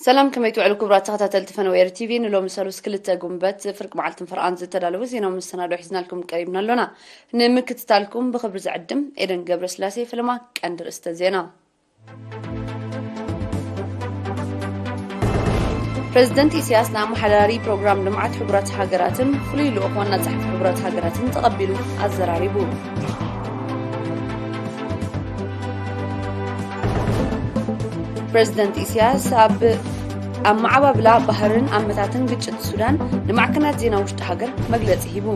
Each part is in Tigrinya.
ሰላም፣ ከመይ ትውዕሉ ክቡራት ተኸታተልቲ ፈነወ ኤሪ ቲቪ? ንሎሚ ሰሉስ ክልተ ጉንበት ፍርቂ መዓልትን ፈርቓን ዝተዳለወ ዜናዊ መሰናዶ ሒዝናልኩም ቀሪብና ኣሎና። ንምክትታልኩም ብኽብሪ ዝዕድም ኤደን ገብረስላሴ። ፈለማ ቀንዲ ርእስተ ዜና። ፕረዚደንት ኢሳያስ ንኣመሓዳሪ ፕሮግራም ልምዓት ሕቡራት ሃገራትን ፍሉይ ልኡኽ ዋና ጸሓፊ ሕቡራት ሃገራትን ተቐቢሉ ኣዘራሪቡ። ፕረዚደንት ኢሳያስ ኣብ ኣመዓባብላ ባህርን ኣመታትን ግጭት ሱዳን ንማዕከናት ዜና ውሽጢ ሃገር መግለጺ ሂቡ።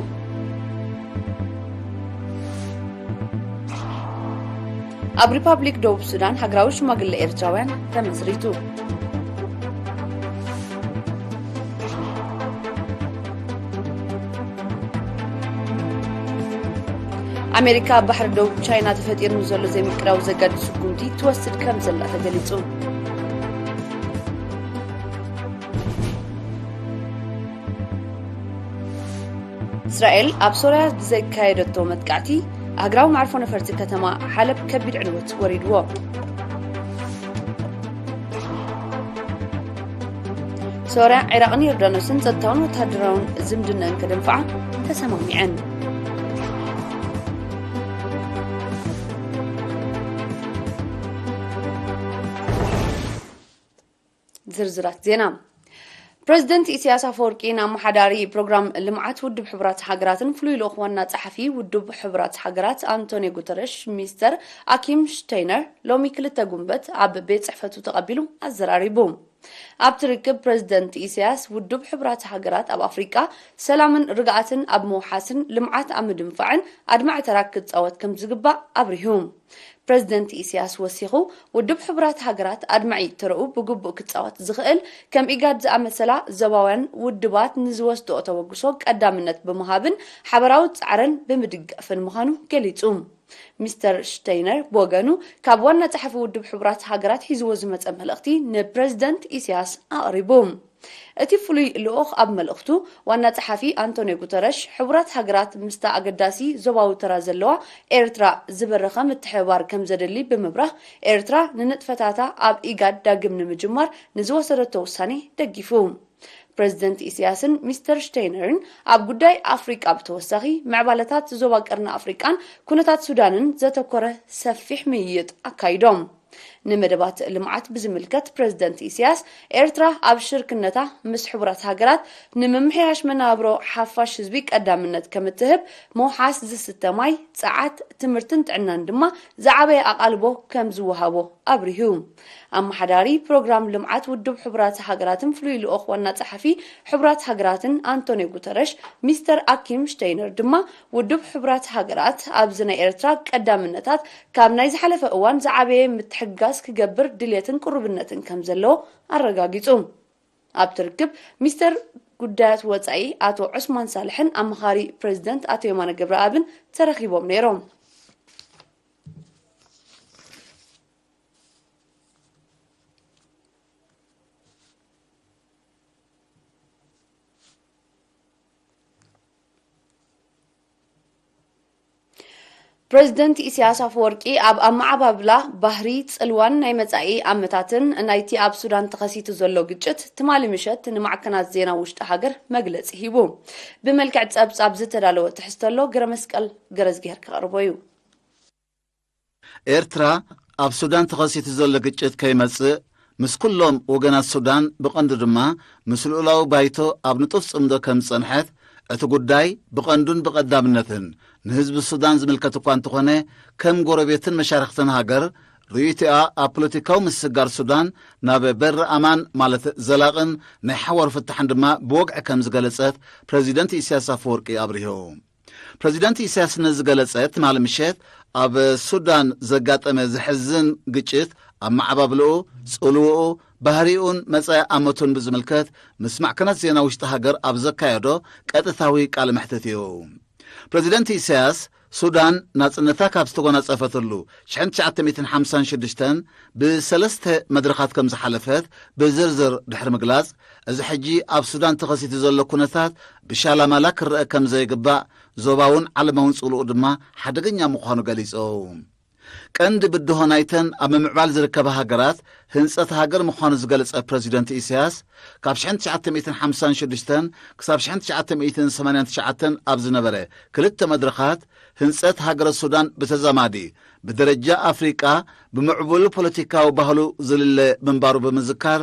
ኣብ ሪፓብሊክ ደቡብ ሱዳን ሃገራዊ ሽማግለ ኤርትራውያን ተመስሪቱ። ኣሜሪካ ኣብ ባሕሪ ደቡብ ቻይና ተፈጢሩ ንዘሎ ዘይምቅዳው ዘጋድድ ስጉምቲ ትወስድ ከም ዘላ ተገሊጹ። እስራኤል ኣብ ሶርያ ብዘካየደቶ መጥቃዕቲ፣ ኣህጉራዊ መዕርፎ ነፈርቲ ከተማ ሓለብ ከቢድ ዕንወት ወሪድዎ። ሶርያ፣ ዒራቕን ዮርዳኖስን ጸጥታውን ወተሃደራውን ዝምድናን ከደንፍዓ ተሰማሚዐን። ዝርዝራት ዜና። ፕረዚደንት ኢሳያስ ኣፈወርቂ ንኣመሓዳሪ ፕሮግራም ልምዓት ውድብ ሕቡራት ሃገራትን ፍሉይ ልኡኽ ዋና ጸሓፊ ውድብ ሕቡራት ሃገራት ኣንቶኒዮ ጉተረሽ፣ ሚስተር ኣኪም ሽተይነር፣ ሎሚ ክልተ ጉንበት ኣብ ቤት ጽሕፈቱ ተቐቢሉ ኣዘራሪቡ። ኣብቲ ርክብ ፕረዚደንት ኢሳያስ፣ ውድብ ሕቡራት ሃገራት ኣብ ኣፍሪቃ ሰላምን ርግኣትን ኣብ ምውሓስን ልምዓት ኣብ ምድንፋዕን ኣድማዒ ተራ ክጻወት ከም ዝግባእ ኣብሪሁ። ፕረዚደንት ኢሳያስ ወሲኹ፣ ውድብ ሕቡራት ሃገራት ኣድማዒ ተረኡ ብግቡእ ክጻወት ዝኽእል፣ ከም ኢጋድ ዝኣመሰላ ዞባውያን ውድባት ንዝወስድኦ ተበግሶ ቀዳምነት ብምሃብን ሓበራዊ ጻዕረን ብምድጋፍን ምዃኑ ገሊጹ። ሚስተር ሽተይነር ብወገኑ፣ ካብ ዋና ጸሓፊ ውድብ ሕቡራት ሃገራት ሒዝዎ ዝመጸ መልእኽቲ ንፕረዚደንት ኢሳያስ ኣቕሪቡ። እቲ ፍሉይ ልኡኽ ኣብ መልእኽቱ፣ ዋና ጸሓፊ ኣንቶኒዮ ጉተረሽ፣ ሕቡራት ሃገራት ምስታ ኣገዳሲ ዞባዊ ተራ ዘለዋ ኤርትራ ዝበረኸ ምትሕብባር ከም ዘድሊ ብምብራህ፣ ኤርትራ ንንጥፈታታ ኣብ ኢጋድ ዳግም ንምጅማር ንዝወሰደቶ ውሳኔ ደጊፉ። ፕረዚደንት ኢሳያስን ሚስተር ሽተይነርን ኣብ ጉዳይ ኣፍሪቃ ብተወሳኺ፣ ምዕባለታት ዞባ ቀርኒ ኣፍሪቃን ኩነታት ሱዳንን ዘተኮረ ሰፊሕ ምይይጥ ኣካይዶም። ንመደባት ልምዓት ብዝምልከት፣ ፕረዚደንት ኢሳያስ፣ ኤርትራ ኣብ ሽርክነታ ምስ ሕቡራት ሃገራት ንምምሕያሽ መነባብሮ ሓፋሽ ህዝቢ ቀዳምነት ከም እትህብ፣ ምውሓስ ዝስተ ማይ፣ ጸዓት፣ ትምህርትን ጥዕናን ድማ ዝዓበየ ኣቓልቦ ከም ዝወሃቦ ኣብሪሁ። ኣመሓዳሪ ፕሮግራም ልምዓት ውድብ ሕቡራት ሃገራትን ፍሉይ ልኡኽ ዋና ጸሓፊ ሕቡራት ሃገራትን ኣንቶኒዮ ጉተረሽ፣ ሚስተር ኣኪም ሽተይነር ድማ፣ ውድብ ሕቡራት ሃገራት ኣብዚ ናይ ኤርትራ ቀዳምነታት ካብ ናይ ዝሓለፈ እዋን ዝዓበየ ምትሕግጋዝ ክገብር ድልየትን ቅሩብነትን ከም ዘለዎ ኣረጋጊጹ። ኣብቲ ርክብ፣ ሚስተር ጉዳያት ወጻኢ ኣቶ ዑስማን ሳልሕን ኣማኻሪ ፕረዚደንት ኣቶ የማነ ገብረኣብን ተረኺቦም ነይሮም። ፕረዚደንት ኢሳያስ ኣፈወርቂ ኣብ ኣመዓባብላ ባህሪ፣ ጽልዋን ናይ መጻኢ ኣመታትን ናይቲ ኣብ ሱዳን ተኸሲቱ ዘሎ ግጭት ትማሊ ምሸት ንማዕከናት ዜና ውሽጢ ሃገር መግለጺ ሂቡ። ብመልክዕ ጸብጻብ ዝተዳለወ ትሕዝቶ ኣሎ፣ ገረመስቀል ገረዝጊሄር ከቕርቦ እዩ። ኤርትራ ኣብ ሱዳን ተኸሲቱ ዘሎ ግጭት ከይመጽእ፣ ምስ ኩሎም ወገናት ሱዳን፣ ብቐንዱ ድማ ምስ ልኡላዊ ባይቶ ኣብ ንጡፍ ጽምዶ ከም ዝጸንሐት፣ እቲ ጉዳይ ብቐንዱን ብቐዳምነትን ንህዝቢ ሱዳን ዝምልከት እኳ እንተኾነ፣ ከም ጎረቤትን መሻርኽትን ሃገር፣ ርእይቶኣ ኣብ ፖለቲካዊ ምስግጋር ሱዳን ናብ በሪ ኣማን፣ ማለት ዘላቕን ናይ ሓዋር ፍታሕን ድማ ብወግዒ ከም ዝገለጸት ፕረዚደንት ኢሳያስ ኣፈወርቂ ኣብሪሁ። ፕረዚደንት ኢሳያስ ነዚ ዝገለጸ ትማሊ ምሸት፣ ኣብ ሱዳን ዘጋጠመ ዘሕዝን ግጭት፣ ኣመዓባብልኡ፣ ጽልውኡ፣ ባህሪኡን መጻኢ ኣመቱን ብዝምልከት ምስ ማዕከናት ዜና ውሽጢ ሃገር ኣብ ዘካየዶ ቀጥታዊ ቃለ መሕትት እዩ። ፕረዚደንት ኢሳያስ፣ ሱዳን ናጽነታ ካብ ዝተጎናጸፈትሉ ሽሕን ትሽዓተ ሚእትን ሓምሳን ሽዱሽተን ብሰለስተ መድረኻት ከም ዝሓለፈት ብዝርዝር ድሕሪ ምግላጽ፣ እዚ ሕጂ ኣብ ሱዳን ተኸሲቱ ዘሎ ኩነታት ብሻላማላ ክረአ ከም ዘይግባእ፣ ዞባውን ዓለማውን ጽልኡ ድማ ሓደገኛ ምዃኑ ገሊጹ። ቀንዲ ብድሆ ናይተን ኣብ ምምዕባል ዝርከባ ሃገራት ህንጸት ሃገር ምዃኑ ዝገለጸ ፕረዚደንት ኢሳያስ፣ ካብ ሽሕን ትሽዓተ ሚእትን ሓምሳን ሽዱሽተን ክሳብ ሽሕን ትሽዓተ ሚእትን ሰማንያን ትሽዓተን ኣብ ዝነበረ ክልተ መድረኻት፣ ህንጸት ሃገረ ሱዳን ብተዛማዲ ብደረጃ ኣፍሪቃ ብምዕቡል ፖለቲካዊ ባህሉ ዝልለ ምንባሩ ብምዝካር፣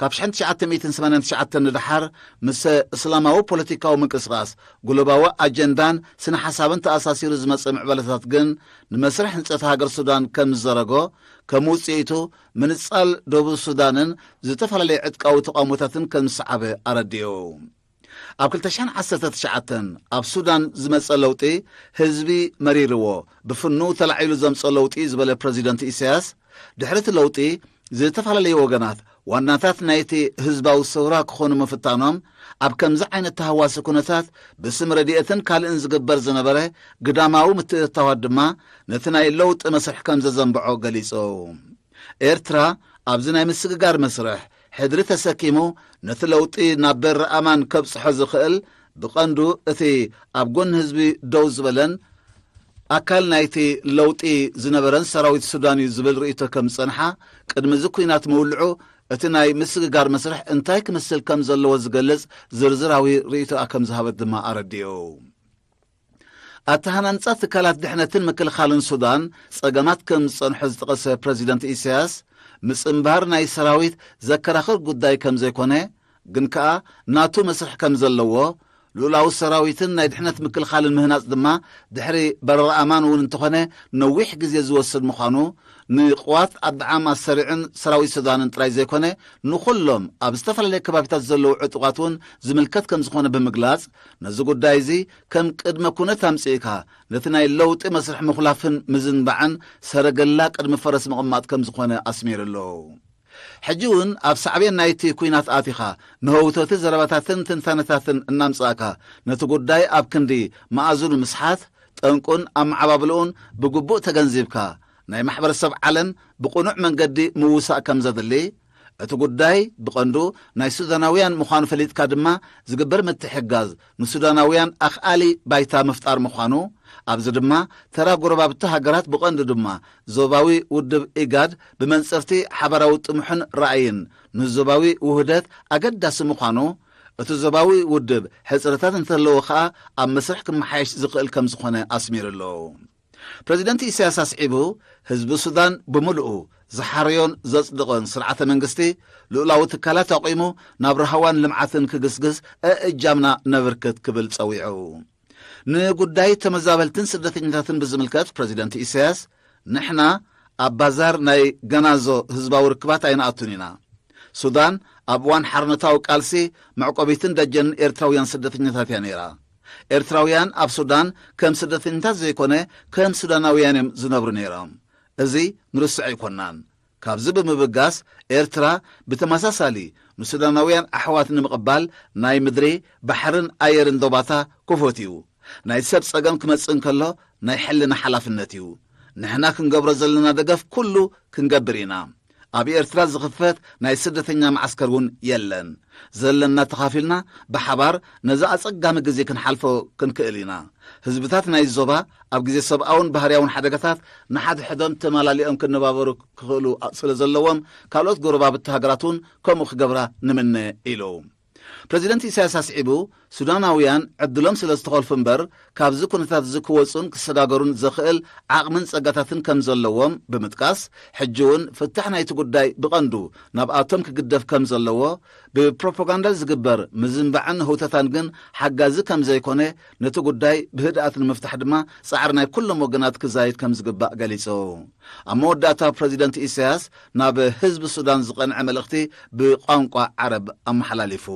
ካብ ሽሕን ትሽዓተ ሚእትን ሰማንያን ትሽዓተን ንደሓር ምስ እስላማዊ ፖለቲካዊ ምንቅስቓስ፣ ግሎባዊ ኣጀንዳን ስነ ሓሳብን ተኣሳሲሩ ዝመጸ ምዕባለታት ግን ንመስርሕ ህንጸት ሃገር ሱዳን ከም ዝዘረጎ፣ ከም ውጽኢቱ ምንጻል ደቡብ ሱዳንን ዝተፈላለዩ ዕጥቃዊ ተቓውሞታትን ከም ዝሰዓበ ኣረዲኡ። ኣብ ክልተ ሽሕን ዓሰርተ ትሽዓተን ኣብ ሱዳን ዝመጸ ለውጢ ህዝቢ መሪርዎ፣ ብፍኑ ተላዒሉ ዘምጾ ለውጢ ዝበለ ፕረዚደንት ኢሳያስ፣ ድሕሪ እቲ ለውጢ ዝተፈላለዩ ወገናት ዋናታት ናይቲ ህዝባዊ ሰውራ ክኾኑ ምፍታኖም፣ ኣብ ከምዚ ዓይነት ተሃዋሲ ኩነታት ብስም ረድኤትን ካልእን ዝግበር ዝነበረ ግዳማዊ ምትእትታዋት ድማ ነቲ ናይ ለውጢ መስርሕ ከም ዘዘንብዖ ገሊጹ። ኤርትራ ኣብዚ ናይ ምስግጋር መስርሕ ሕድሪ ተሰኪሙ ነቲ ለውጢ ናብ በሪ ኣማን ከብጽሖ ዝኽእል ብቐንዱ እቲ ኣብ ጎኒ ህዝቢ ደው ዝበለን ኣካል ናይቲ ለውጢ ዝነበረን ሰራዊት ሱዳን እዩ ዝብል ርእይቶ ከም ዝጸንሓ፣ ቅድሚ እዚ ኲናት ምውልዑ እቲ ናይ ምስግጋር መስርሕ እንታይ ክመስል ከም ዘለዎ ዝገልጽ ዝርዝራዊ ርእይቶኣ ከም ዝሃበት ድማ ኣረዲኡ። ኣተሃናንጻ ትካላት ድሕነትን ምክልኻልን ሱዳን ጸገማት ከም ዝጸንሖ ዝጠቐሰ ፕረዚደንት ኢሳያስ፣ ምጽንባር ናይ ሰራዊት ዘከራኽር ጉዳይ ከም ዘይኮነ፣ ግን ከኣ ናቱ መስርሕ ከም ዘለዎ፣ ልኡላዊ ሰራዊትን ናይ ድሕነት ምክልኻልን ምህናጽ ድማ ድሕሪ በረራ ኣማን እውን እንተኾነ ነዊሕ ግዜ ዝወስድ ምዃኑ፣ ንቕዋት ኣድዓም ኣሰሪዕን ሰራዊት ሱዳንን ጥራይ ዘይኮነ፣ ንኹሎም ኣብ ዝተፈላለየ ከባቢታት ዘለዉ ዕጡቓት እውን ዝምልከት ከም ዝኾነ ብምግላጽ፣ ነዚ ጉዳይ እዚ ከም ቅድመ ኩነት ኣምጺእካ ነቲ ናይ ለውጢ መስርሕ ምኹላፍን ምዝንባዕን ሰረገላ ቅድሚ ፈረስ ምቕማጥ ከም ዝኾነ ኣስሚሩሉ። ሕጂ እውን ኣብ ሳዕቤን ናይቲ ኲናት ኣቲኻ መህውተቲ ዘረባታትን ትንታነታትን እናምጻእካ ነቲ ጉዳይ ኣብ ክንዲ መኣዝኑ ምስሓት፣ ጠንቁን ኣመዓባብልኡን ብግቡእ ተገንዚብካ ናይ ማሕበረሰብ ዓለም ብቕኑዕ መንገዲ ምውሳእ ከም ዘድሊ፣ እቲ ጉዳይ ብቐንዱ ናይ ሱዳናውያን ምዃኑ ፈሊጥካ ድማ ዝግበር ምትሕግጋዝ ንሱዳናውያን ኣኽኣሊ ባይታ ምፍጣር ምዃኑ፣ ኣብዚ ድማ ተራ ጎረባብቲ ሃገራት ብቐንዱ ድማ ዞባዊ ውድብ ኢጋድ ብመንጽርቲ ሓባራዊ ጥሙሕን ራእይን ንዞባዊ ውህደት ኣገዳሲ ምዃኑ፣ እቲ ዞባዊ ውድብ ሕጽረታት እንተለዎ ከኣ ኣብ መስርሕ ክመሓየሽ ዝኽእል ከም ዝኾነ ኣስሚሩ ኣሎ። ፕረዚደንት ኢሳያስ ኣስዒቡ፣ ህዝቢ ሱዳን ብምሉኡ ዝሓረዮን ዘጽድቖን ስርዓተ መንግስቲ፣ ልኡላዊ ትካላት ኣቑሙ ናብ ራህዋን ልምዓትን ክግስግስ እእጃምና ነበርክት ክብል ጸዊዑ። ንጉዳይ ተመዛበልትን ስደተኛታትን ብዝምልከት ፕረዚደንት ኢሳያስ፣ ንሕና ኣብ ባዛር ናይ ገናዞ ህዝባዊ ርክባት ኣይንኣቱን ኢና። ሱዳን ኣብ እዋን ሓርነታዊ ቃልሲ መዕቆቢትን ደጀንን ኤርትራውያን ስደተኛታት እያ ነይራ። ኤርትራውያን ኣብ ሱዳን ከም ስደተኛታት ዘይኮነ ከም ሱዳናውያን እዮም ዝነብሩ ነይሮም። እዚ ንርስዖ ኣይኮናን። ካብዚ ብምብጋስ ኤርትራ ብተመሳሳሊ ንሱዳናውያን ኣሕዋት ንምቕባል ናይ ምድሪ፣ ባሕርን ኣየርን ዶባታ ክፉት እዩ። ናይ ሰብ ጸገም ክመጽእ እንከሎ ናይ ሕልና ሓላፍነት እዩ። ንሕና ክንገብሮ ዘለና ደገፍ ኩሉ ክንገብር ኢና። ኣብ ኤርትራ ዝኽፈት ናይ ስደተኛ መዓስከር እውን የለን። ዘለና ተኻፊልና ብሓባር ነዚ ኣጸጋሚ ግዜ ክንሓልፎ ክንክእል ኢና። ህዝብታት ናይ ዞባ ኣብ ግዜ ሰብኣውን ባህርያውን ሓደጋታት ንሓድሕዶም ተመላሊኦም ክነባበሩ ክኽእሉ ስለ ዘለዎም፣ ካልኦት ጎረባብቲ ሃገራት እውን ከምኡ ክገብራ ንምነ ኢሉ። ፕረዚደንት ኢሳያስ ኣስዒቡ፣ ሱዳናውያን ዕድሎም ስለ ዝተኾልፉ እምበር፣ ካብዚ ኩነታት እዚ ክወጹን ክሰጋገሩን ዘኽእል ዓቕምን ጸጋታትን ከም ዘለዎም ብምጥቃስ፣ ሕጂ እውን ፍታሕ ናይቲ ጉዳይ ብቐንዱ ናብኣቶም ክግደፍ ከም ዘለዎ፣ ብፕሮፓጋንዳ ዝግበር ምዝንባዕን ህውተታን ግን ሓጋዚ ከም ዘይኮነ፣ ነቲ ጉዳይ ብህድኣት ንምፍታሕ ድማ ጻዕሪ ናይ ኩሎም ወገናት ክዛይድ ከም ዝግባእ ገሊጹ። ኣብ መወዳእታ ፕረዚደንት ኢሳያስ ናብ ህዝቢ ሱዳን ዝቐንዐ መልእኽቲ ብቋንቋ ዓረብ ኣመሓላሊፉ።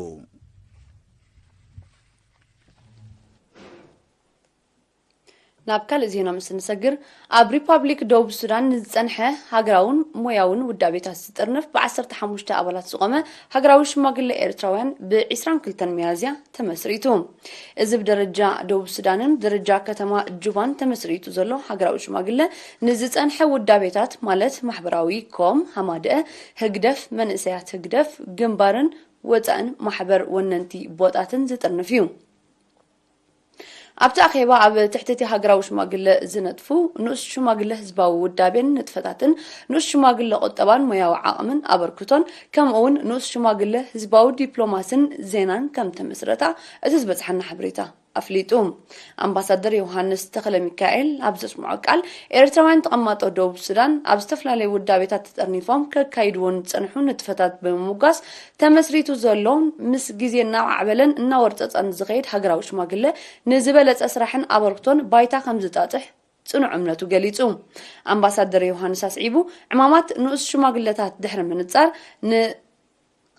ናብ ካልእ ዜና ምስ እንሰግር፣ ኣብ ሪፓብሊክ ደቡብ ሱዳን ንዝጸንሐ ሃገራውን ሞያውን ውዳቤታት ዝጥርንፍ ብዓሰርተ ሓሙሽተ ኣባላት ዝቖመ ሃገራዊ ሽማግለ ኤርትራውያን ብ ዒስራን ክልተን ሚያዝያ ተመስሪቱ። እዚ ብደረጃ ደቡብ ሱዳንን ብደረጃ ከተማ ጁባን ተመስሪቱ ዘሎ ሃገራዊ ሽማግለ፣ ንዝጸንሐ ውዳቤታት ማለት ማሕበራዊ ኮም፣ ሃማደአ፣ ህግደፍ፣ መንእሰያት ህግደፍ፣ ግንባርን ወጻእን ማሕበር ወነንቲ ቦጣትን ዝጥርንፍ እዩ። ኣብቲ ኣኼባ ኣብ ትሕቲ እቲ ሃገራዊ ሽማግለ ዝነጥፉ ንኡስ ሽማግለ ህዝባዊ ውዳቤን ንጥፈታትን፣ ንኡስ ሽማግለ ቁጠባን ሞያዊ ዓቕምን ኣበርክቶን፣ ከምኡ እውን ንኡስ ሽማግለ ህዝባዊ ዲፕሎማስን ዜናን ከም ተመስረታ እቲ ዝበጽሓና ሓበሬታ ኣፍሊጡ። ኣምባሳደር ዮሃንስ ተኽለ ሚካኤል ኣብ ዘስምዖ ቃል፣ ኤርትራውያን ተቐማጦ ደቡብ ሱዳን ኣብ ዝተፈላለዩ ውዳቤታት ተጠርኒፎም ከካይድዎ ዝጸንሑ ንጥፈታት ብምምጓስ፣ ተመስሪቱ ዘሎ ምስ ግዜ እናማዕበለን እናወርጸጸን ዝኸይድ ሃገራዊ ሽማግለ ንዝበለጸ ስራሕን ኣበርክቶን ባይታ ከም ዝጣጥሕ ጽኑዕ እምነቱ ገሊጹ። ኣምባሳደር ዮሃንስ ኣስዒቡ፣ ዕማማት ንኡስ ሽማግለታት ድሕሪ ምንጻር፣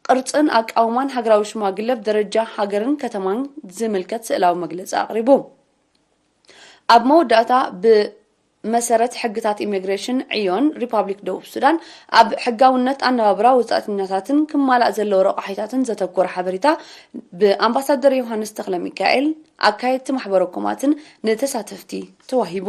ንቅርጽን ኣቃውማን ሃገራዊ ሽማግለ ብደረጃ ሃገርን ከተማን ዝምልከት ስእላዊ መግለጺ ኣቕሪቡ። ኣብ መወዳእታ፣ ብመሰረት ሕግታት ኢሚግሬሽን፣ ዕዮን ሪፓብሊክ ደቡብ ሱዳን ኣብ ሕጋውነት ኣነባብራ ወጻእተኛታትን ክማላእ ዘለዎ ረቋሒታትን ዘተኮረ ሓበሬታ ብኣምባሳደር ዮሃንስ ተኽለ ሚካኤል፣ ኣካየድቲ ማሕበረ ኮማትን ንተሳተፍቲ ተዋሂቡ።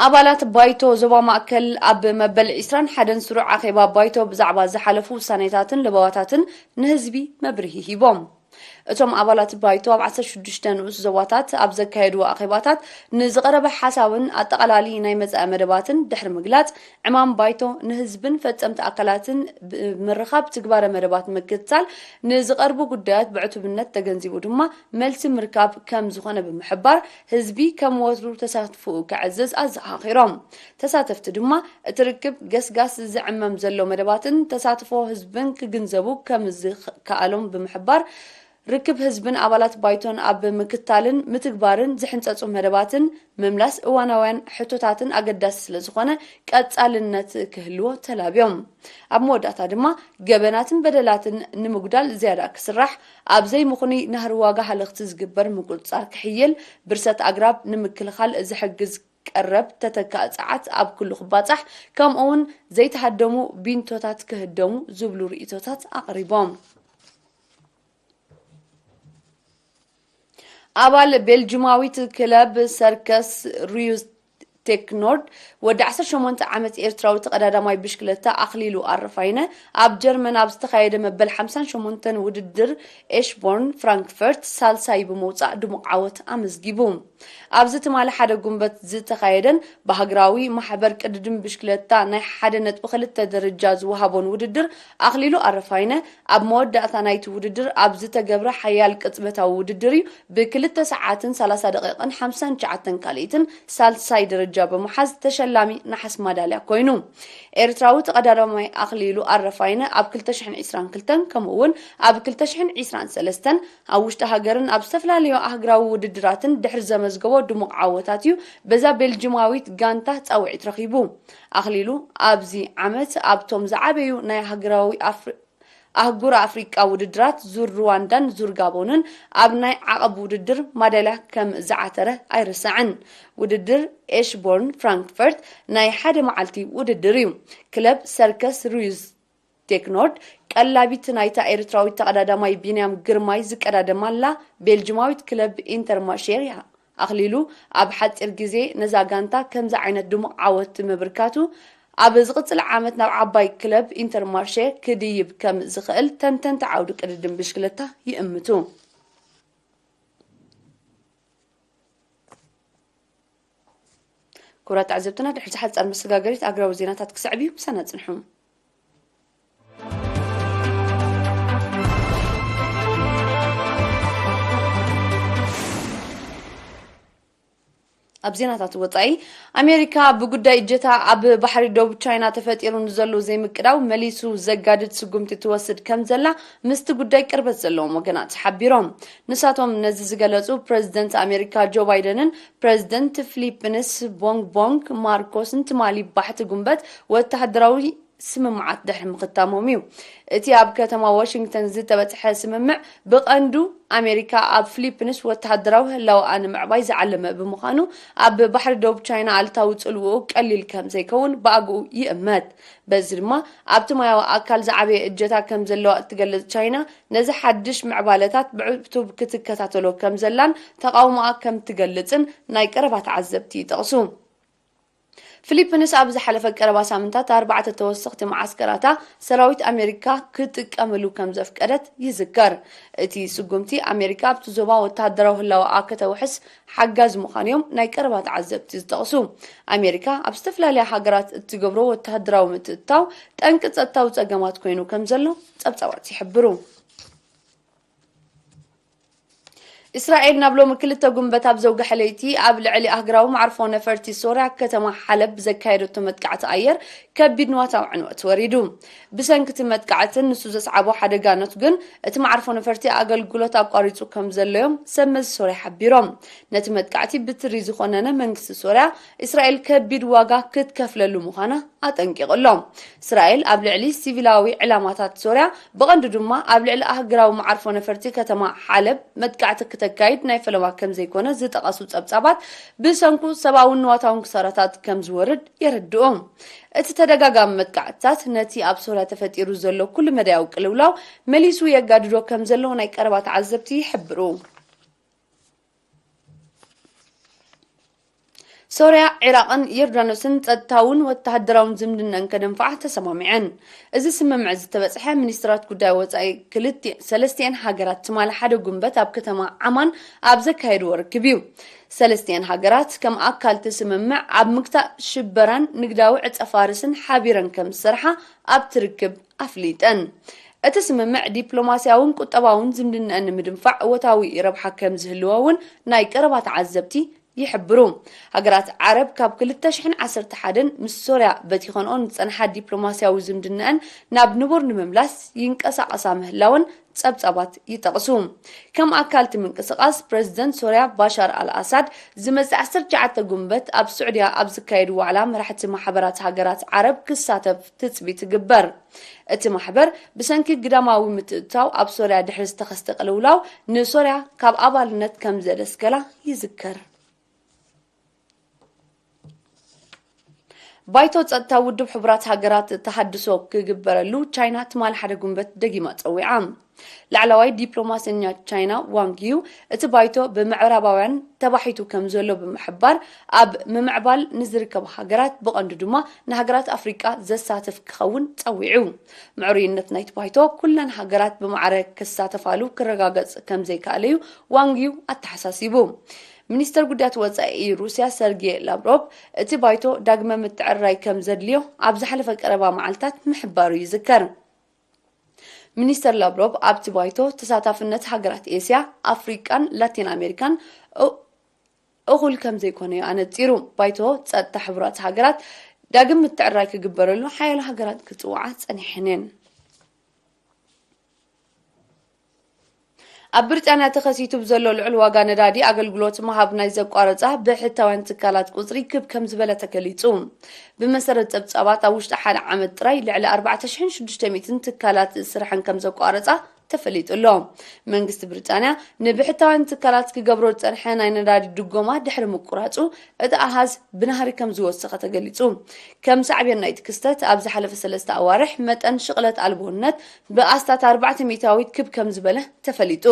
ኣባላት ባይቶ ዞባ ማእከል ኣብ መበል ዕስራን ሓደን ስሩዕ ኣኼባ ባይቶ ብዛዕባ ዝሓለፉ ውሳኔታትን ለበዋታትን ንህዝቢ መብርሂ ሂቦም። እቶም ኣባላት ባይቶ ኣብ ዓሰርተ ሽዱሽተ ንኡስ ዞባታት ኣብ ዘካየድዎ ኣኼባታት ንዝቐረበ ሓሳብን ኣጠቓላሊ ናይ መጻኢ መደባትን ድሕሪ ምግላጽ፣ ዕማም ባይቶ ንህዝብን ፈጸምቲ ኣካላትን ብምርኻብ ትግባረ መደባት ምክትታል፣ ንዝቐርቡ ጉዳያት ብዕቱብነት ተገንዚቡ ድማ መልሲ ምርካብ ከም ዝኾነ ብምሕባር፣ ህዝቢ ከም ወትሩ ተሳትፎኡ ከዕዝዝ ኣዘኻኺሮም። ተሳተፍቲ ድማ እቲ ርክብ ገስጋስ ዝዕመም ዘሎ መደባትን ተሳትፎ ህዝብን ክግንዘቡ ከም ዝከኣሎም ብምሕባር፣ ርክብ ህዝብን ኣባላት ባይቶን ኣብ ምክታልን ምትግባርን ዝሕንጸጹ መደባትን ምምላስ እዋናውያን ሕቶታትን ኣገዳሲ ስለ ዝኾነ ቀጻልነት ክህልዎ ተላብዮም። ኣብ መወዳእታ ድማ ገበናትን በደላትን ንምጉዳል ዝያዳ ክስራሕ፣ ኣብ ዘይምኹኑይ ናህሪ ዋጋ ሃለኽቲ ዝግበር ምቁጽጻር ክሕየል፣ ብርሰት ኣግራብ ንምክልኻል ዝሕግዝ ቀረብ ተተካእ ጸዓት ኣብ ኩሉ ክባጻሕ፣ ከምኡ እውን ዘይተሃደሙ ቢንቶታት ክህደሙ ዝብሉ ርእይቶታት ኣቕሪቦም። ኣባል ቤልጅማዊት ክለብ ሰርከስ ሪዩስ ቴክኖርድ፣ ወዲ ዓሰርተ ሸሞንተ ዓመት ኤርትራዊ ተቐዳዳማይ ብሽክለታ ኣኽሊሉ ኣረፋይነ፣ ኣብ ጀርመን ኣብ ዝተኻየደ መበል ሓምሳን ሸሞንተን ውድድር ኤሽቦርን ፍራንክፈርት ሳልሳይ ብምውጻእ ድሙቕ ዓወት ኣመዝጊቡ። ኣብዚ ትማሊ ሓደ ጉንበት ዝተኻየደን ብሃገራዊ ማሕበር ቅድድም ብሽክለታ ናይ ሓደ ነጥቢ ክልተ ደረጃ ዝወሃቦን ውድድር፣ ኣኽሊሉ ኣረፋይነ ኣብ መወዳእታ ናይቲ ውድድር ኣብ ዝተገብረ ሓያል ቅጽበታዊ ውድድር እዩ ብክልተ ሰዓትን ሰላሳ ደቂቕን ሓምሳን ትሽዓተን ካልኢትን ሳልሳይ ደረጃ ብምሓዝ ተሸላሚ ነሓስ ማዳልያ ኮይኑ። ኤርትራዊ ተቐዳዳማይ ኣኽሊሉ ኣረፋይነ ኣብ ክልተ ሽሕን ዕስራን ክልተን ከምኡ እውን ኣብ ክልተ ሽሕን ዕስራን ሰለስተን ኣብ ውሽጢ ሃገርን ኣብ ዝተፈላለዩ ኣህጉራዊ ውድድራትን ድሕሪ ዘመዝገቦ ድሙቕ ዓወታት እዩ በዛ ቤልጅማዊት ጋንታ ጻውዒት ረኺቡ። ኣኽሊሉ ኣብዚ ዓመት ኣብቶም ዝዓበዩ ናይ ሃገራዊ ኣፍሪ-፣ ኣህጉር ኣፍሪቃ ውድድራት ዙር ሩዋንዳን ዙር ጋቦንን ኣብ ናይ ዓቐብ ውድድር ማዳልያ ከም ዝዓተረ ኣይርሳዕን። ውድድር ኤሽቦርን ፍራንክፈርት ናይ ሓደ መዓልቲ ውድድር እዩ። ክለብ ሰርከስ ሩዝ ቴክኖርድ ቀላቢት ናይታ ኤርትራዊት ተቐዳዳማይ ቢንያም ግርማይ ዝቀዳደማላ ቤልጅማዊት ክለብ ኢንተርማርሼ እያ። ኣኽሊሉ ኣብ ሓጺር ግዜ ነዛ ጋንታ ከምዚ ዓይነት ድሙቕ ዓወት ምብርካቱ፣ ኣብ ዝቕጽል ዓመት ናብ ዓባይ ክለብ ኢንተርማርሼ ክድይብ ከም ዝኽእል ተንተንቲ ዓውዲ ቅድድም ብሽክለታ ይእምቱ። ክቡራት ተዓዘብትና፣ ድሕሪ ሓጻር መሰጋገሪት ኣግራዊ ዜናታት ክስዕብ እዩ። ምሳና ጽንሑ። ኣብ ዜናታት ወጻኢ፣ ኣሜሪካ ብጉዳይ እጀታ ኣብ ባሕሪ ደቡብ ቻይና ተፈጢሩ ንዘሎ ዘይምቅዳው መሊሱ ዘጋድድ ስጉምቲ ትወስድ ከም ዘላ ምስቲ ጉዳይ ቅርበት ዘለዎም ወገናት ሓቢሮም። ንሳቶም ነዚ ዝገለጹ ፕረዚደንት ኣሜሪካ ጆ ባይደንን ፕረዚደንት ፊሊፒንስ ቦንግ ቦንግ ማርኮስን ትማሊ ባሕቲ ጉንበት ወተሃደራዊ ስምምዓት ድሕሪ ምኽታሞም እዩ። እቲ ኣብ ከተማ ዋሽንግተን ዝተበጽሐ ስምምዕ ብቐንዱ ኣሜሪካ ኣብ ፊሊፒንስ ወተሃደራዊ ህላወኣ ንምዕባይ ዝዓለመ ብምዃኑ፣ ኣብ ባሕሪ ደቡብ ቻይና ኣሉታዊ ጽልውኡ ቀሊል ከም ዘይከውን ብኣግኡ ይእመት። በዚ ድማ ኣብቲ ማያዊ ኣካል ዝዓበየ እጀታ ከም ዘለዋ እትገልጽ ቻይና፣ ነዚ ሓድሽ ምዕባለታት ብዕቱብ ክትከታተሎ ከም ዘላን ተቓውሞኣ ከም ትገልጽን ናይ ቀረባ ተዓዘብቲ ይጠቕሱ። ፊሊፒንስ ኣብ ዝሓለፈ ቀረባ ሳምንታት ኣርባዕተ ተወሰኽቲ መዓስከራታ ሰራዊት ኣሜሪካ ክጥቀምሉ ከም ዘፍቀደት ይዝከር። እቲ ስጉምቲ ኣሜሪካ ኣብቲ ዞባ ወተሃደራዊ ህላወኣ ከተውሕስ ሓጋዚ ምዃኑ እዮም ናይ ቀረባ ተዓዘብቲ ዝጠቕሱ። ኣሜሪካ ኣብ ዝተፈላለያ ሃገራት እትገብሮ ወተሃደራዊ ምትእትታው ጠንቂ ጸጥታዊ ጸገማት ኮይኑ ከም ዘሎ ጸብጻባት ይሕብሩ። እስራኤል ናብ ሎሚ ክልተ ጉንበት ኣብ ዘውግሐ ለይቲ ኣብ ልዕሊ ኣህግራዊ መዓርፎ ነፈርቲ ሶርያ ከተማ ሓለብ ዘካየደቶ መጥቃዕቲ ኣየር ከቢድ ንዋታዊ ዕንወት ወሪዱ። ብሰንኪ እቲ መጥቃዕትን ንሱ ዘስዓቦ ሓደጋነቱ ግን እቲ መዓርፎ ነፈርቲ ኣገልግሎት ኣቋሪጹ ከም ዘሎዮም ሰብ መዚ ሶርያ ሓቢሮም። ነቲ መጥቃዕቲ ብትሪ ዝኾነነ መንግስቲ ሶርያ እስራኤል ከቢድ ዋጋ ክትከፍለሉ ምዃና ኣጠንቂቑ ኣሎ። እስራኤል ኣብ ልዕሊ ሲቪላዊ ዕላማታት ሶርያ ብቐንዱ ድማ ኣብ ልዕሊ ኣህግራዊ መዓርፎ ነፈርቲ ከተማ ሓለብ መጥቃዕቲ ክተካይድ ናይ ፈለማ ከም ዘይኮነ ዝጠቐሱ ጸብጻባት ብሰንኩ ሰብኣውን ንዋታውን ክሳራታት ከም ዝወርድ የረድኡ። እቲ ተደጋጋሚ መጥቃዕትታት ነቲ ኣብ ሶርያ ተፈጢሩ ዘሎ ኩሉ መዳያዊ ቅልውላው መሊሱ የጋድዶ ከም ዘሎ ናይ ቀረባ ተዓዘብቲ ይሕብሩ። ሶርያ፣ ዒራቕን ዮርዳኖስን ጸጥታውን ወተሃደራውን ዝምድናን ከደንፍዓ ተሰማሚዐን። እዚ ስምምዕ ዝተበጽሐ ሚኒስትራት ጉዳይ ወጻኢ ክልቲ ሰለስቲኤን ሃገራት ትማሊ ሓደ ጉንበት ኣብ ከተማ ዓማን ኣብ ዘካየድዎ ርክብ እዩ። ሰለስቲኤን ሃገራት ከም ኣካል እቲ ስምምዕ ኣብ ምግታእ ሽበራን ንግዳዊ ዕጸ ፋርስን ሓቢረን ከም ዝሰርሓ ኣብቲ ርክብ ኣፍሊጠን። እቲ ስምምዕ ዲፕሎማስያውን ቁጠባውን ዝምድናን ንምድንፋዕ እወታዊ ረብሓ ከም ዝህልዎ እውን ናይ ቀረባ ተዓዘብቲ ይሕብሩ። ሃገራት ዓረብ ካብ ክልተ ሽሕን ዓሰርተ ሓደን ምስ ሶርያ በቲኸንኦ ዝጸንሓ ዲፕሎማስያዊ ዝምድናን ናብ ንቡር ንምምላስ ይንቀሳቐሳ ምህላወን ጸብጻባት ይጠቕሱ። ከም ኣካል እቲ ምንቅስቓስ፣ ፕረዚደንት ሶርያ ባሻር ኣልኣሳድ ዝመጽእ ዓሰርተ ትሽዓተ ጉንበት ኣብ ስዑድያ ኣብ ዝካየድ ዋዕላ መራሕቲ ማሕበራት ሃገራት ዓረብ ክሳተፍ ትጽቢት ይግበር። እቲ ማሕበር ብሰንኪ ግዳማዊ ምትእትታው ኣብ ሶርያ ድሕሪ ዝተኸስተ ቅልውላው ንሶርያ ካብ ኣባልነት ከም ዘደስከላ ይዝከር። ባይቶ ጸጥታ ውድብ ሕቡራት ሃገራት ተሃድሶ ክግበረሉ ቻይና ትማሊ ሓደ ጉንበት ደጊማ ጸዊዓ። ላዕለዋይ ዲፕሎማሰኛ ቻይና ዋንግ ዩ እቲ ባይቶ ብምዕራባውያን ተባሒቱ ከም ዘሎ ብምሕባር ኣብ ምምዕባል ንዝርከባ ሃገራት ብቐንዱ ድማ ንሃገራት ኣፍሪቃ ዘሳትፍ ክኸውን ጸዊዑ። ምዕሩይነት ናይቲ ባይቶ ኩለን ሃገራት ብማዕረ ክሳተፋሉ ክረጋገጽ ከም ዘይከኣለ እዩ ዋንግ ዩ ኣተሓሳሲቡ። ሚኒስተር ጉዳያት ወጻኢ ሩስያ ሰርጌ ላቭሮቭ እቲ ባይቶ ዳግመ ምትዕርራይ ከም ዘድልዮ ኣብ ዝሓለፈ ቀረባ መዓልታት ምሕባሩ ይዝከር። ሚኒስተር ላቭሮቭ ኣብቲ ባይቶ ተሳታፍነት ሃገራት ኤስያ፣ ኣፍሪቃን ላቲን ኣሜሪካን እ- እኹል ከም ዘይኮነ እዩ ኣነጺሩ። ባይቶ ጸጥታ ሕቡራት ሃገራት ዳግም ምትዕርራይ ክግበረሉ ሓያሎ ሃገራት ክጽውዓ ጸኒሐን እየን። ኣብ ብሪጣንያ ተኸሲቱ ብዘሎ ልዑል ዋጋ ነዳዲ ኣገልግሎት ምሃብ ናይ ዘቋረጻ ብሕታውያን ትካላት ቁጽሪ ክብ ከም ዝበለ ተገሊጹ። ብመሰረት ጸብጻባት ኣብ ውሽጢ ሓደ ዓመት ጥራይ ልዕሊ ኣርባዕተ ሽሕን ሽዱሽተ ሚእትን ትካላት ስርሐን ከም ዘቋረጻ ተፈሊጡ ኣሎ። መንግስቲ ብሪጣንያ ንብሕታውያን ትካላት ክገብሮ ዝጸንሐ ናይ ነዳዲ ድጎማ ድሕሪ ምቁራጹ እቲ ኣሃዝ ብናህሪ ከም ዝወሰኸ ተገሊጹ። ከም ሳዕቤን ናይቲ ክስተት ኣብ ዝሓለፈ ሰለስተ ኣዋርሕ መጠን ሽቕለት ኣልቦነት ብኣስታት ኣርባዕተ ሚእታዊት ክብ ከም ዝበለ ተፈሊጡ።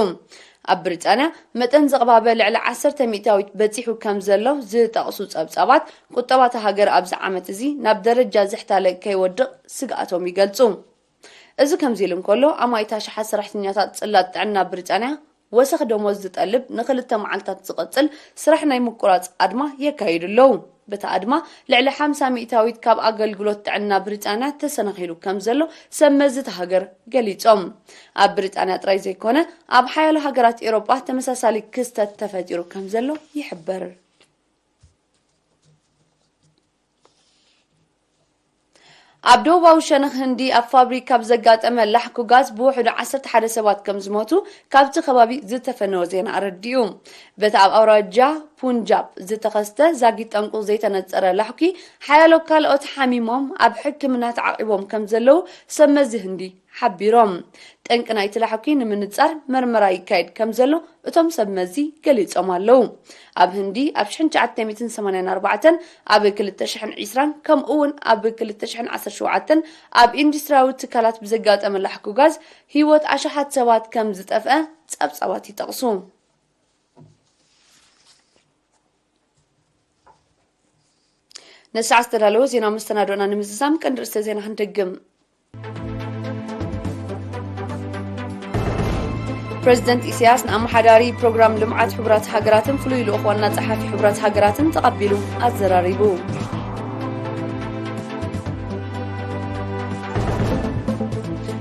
ኣብ ብሪጣንያ መጠን ዝቕባበ ልዕሊ ዓሰርተ ሚእታዊት በጺሑ ከም ዘሎ ዝጠቕሱ ጸብጻባት ቁጠባ እታ ሃገር ኣብዚ ዓመት እዚ ናብ ደረጃ ዝሕታለ ከይወድቕ ስግኣቶም ይገልጹ። እዚ ከምዚ ኢሉ እንከሎ ኣማኢት ኣሽሓት ሰራሕተኛታት ጽላት ጥዕና ብሪጣንያ ወሰኽ ደሞዝ ዝጠልብ ንኽልተ መዓልታት ዝቐጽል ስራሕ ናይ ምቁራጽ ኣድማ የካይዱ ኣለዉ። በቲ ኣድማ ልዕሊ ሓምሳ ሚእታዊት ካብ ኣገልግሎት ጥዕና ብሪጣንያ ተሰናኺሉ ከም ዘሎ ሰብ መዚ እታ ሃገር ገሊጾም። ኣብ ብሪጣንያ ጥራይ ዘይኮነ ኣብ ሓያሎ ሃገራት ኤውሮጳ ተመሳሳሊ ክስተት ተፈጢሩ ከም ዘሎ ይሕበር። ኣብ ደቡባዊ ሸነኽ ህንዲ ኣብ ፋብሪካ ብዘጋጠመ ላሕኩ ጋዝ ብውሕዱ ዓሰርተ ሓደ ሰባት ከም ዝሞቱ ካብቲ ከባቢ ዝተፈነወ ዜና ኣረዲኡ። በቲ ኣብ ኣውራጃ ፑንጃብ ዝተኸስተ ዛጊት ጠንቁ ዘይተነጸረ ላሕኩ ሓያሎ ካልኦት ሓሚሞም ኣብ ሕክምና ተዓቒቦም ከም ዘለዉ ሰብ መዚ ህንዲ ሓቢሮም። ጠንቂ ናይቲ ላሕኩ ንምንጻር መርመራ ይካየድ ከም ዘሎ እቶም ሰብ መዚ ገሊጾም ኣለዉ። ኣብ ህንዲ ኣብ ሽሕን ትሽዓተ ሚእትን ሰማንያን ኣርባዕተን ኣብ ክልተ ሽሕን ዕስራን ከምኡ እውን ኣብ ክልተ ሽሕን ዓሰርተ ሸውዓተን ኣብ ኢንዱስትሪያዊ ትካላት ብዘጋጠመ ላሕኩ ጋዝ ህይወት ኣሽሓት ሰባት ከም ዝጠፍአ ጸብጻባት ይጠቕሱ። ነዚ ሰዓት ዝተዳለወ ዜና መሰናዶና ንምዝዛም ቀንዲ ርእሰ ዜና ክንደግም። ፕሬዚደንት ኢሳያስ ንኣመሓዳሪ ፕሮግራም ልምዓት ሕቡራት ሃገራትን ፍሉይ ልኡኽ ዋና ጸሓፊ ሕቡራት ሃገራትን ተቐቢሉ ኣዘራሪቡ።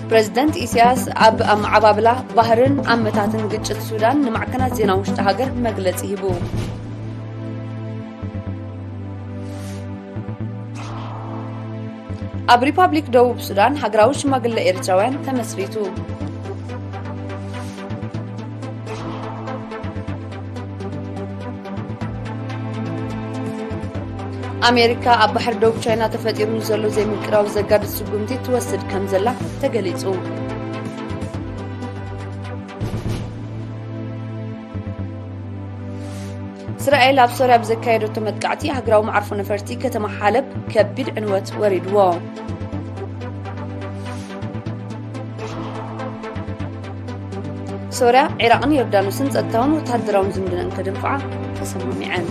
ፕሬዚደንት ኢሳያስ ኣብ ኣመዓባብላ ባህርን ኣመታትን ግጭት ሱዳን ንማዕከናት ዜና ውሽጢ ሃገር መግለጺ ሂቡ። ኣብ ሪፓብሊክ ደቡብ ሱዳን ሃገራዊ ሽማግለ ኤርትራውያን ተመስሪቱ። ኣሜሪካ ኣብ ባሕሪ ደቡብ ቻይና ተፈጢሩ ንዘሎ ዘይምቅራብ ዘጋድድ ስጉምቲ ትወስድ ከም ዘላ ተገሊጹ። እስራኤል ኣብ ሶርያ ብዘካየደቶ መጥቃዕቲ ሃገራዊ መዓርፎ ነፈርቲ ከተማ ሓለብ ከቢድ ዕንወት ወሪድዎ። ሶርያ፣ ዒራቕን ዮርዳኖስን ጸጥታውን ወተሃደራውን ዝምድነን ከደንፍዓ ተሰማሚዐን።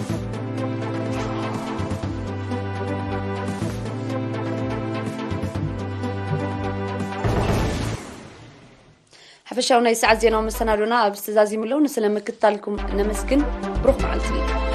ሓፈሻዊ ናይ ሰዓት ዜናዊ መሰናዶና ኣብዚ ተዛዚሙ ኣለዉ። ንስለ ምክትታልኩም ነመስግን። ብሩኽ መዓልቲ።